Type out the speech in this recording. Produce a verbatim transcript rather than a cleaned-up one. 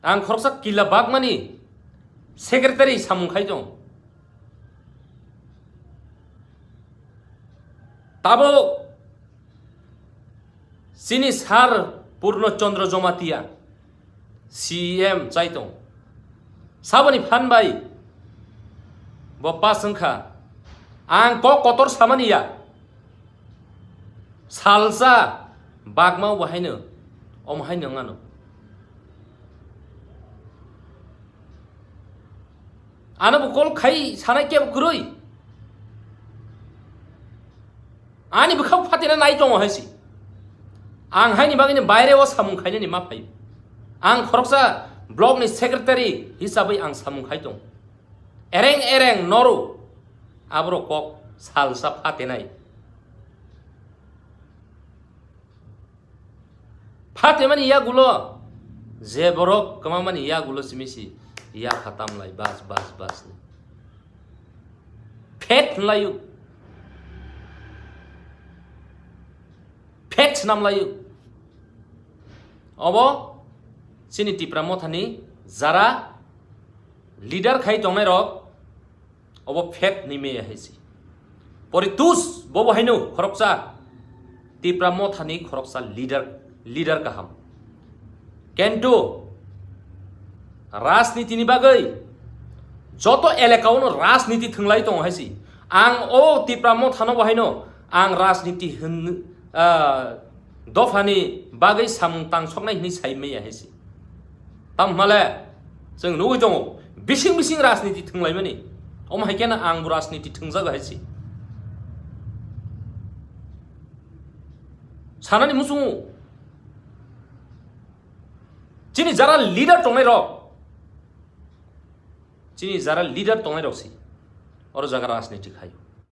Ang khoroksa kila bagmani secretary samung khai tong. Tabo chini sir Purno Chandra Jamatia C E M chai tong. Saboni phan bai bo pass wngkha. Ang kok kotor samani ya. Salsa bagma bo haino, om haino wngano. Ano bo call khai sanai kebo kwrwi. Ani bwkhao phatina nai tongo hai si. Ang haini bagwino baire o samung khainani ma phaio. Ang khoroksa block ni secretary hisabwi ang samung khai tong. Ereng ereng noro aborok kok salsa phatinai. Phatimani yagulo je borok kwmamani yagulo simi si ya khatam lai bas bas bas ni. Phet hwnlaio. Phet swnam laio. Obo chini Tipra Mothani jara leader khai tongnai rok obo phet ni meya hai si. Poritus bobo haino khoroksa Tipra Mothani khoroksa leader, leader kaham. Kento rajniti ni bagwi joto elaka ono rajniti thwnglai tongo hai si. Ang o Tipra Mothano bo haino ang rajniti hwn, ah, dophani bagwi samung tangsoknai hwnwi sai maya hai si. Tamo hwnle chwng nugwi tongo bising bising rajniti thwnglaimani. Omo hai kheno ang bo rajniti thwngjago hai si. Sanani muchungo chini jara leader tongnai rok, chini jara leader tongnai rok si oro jaga rajniti khaio.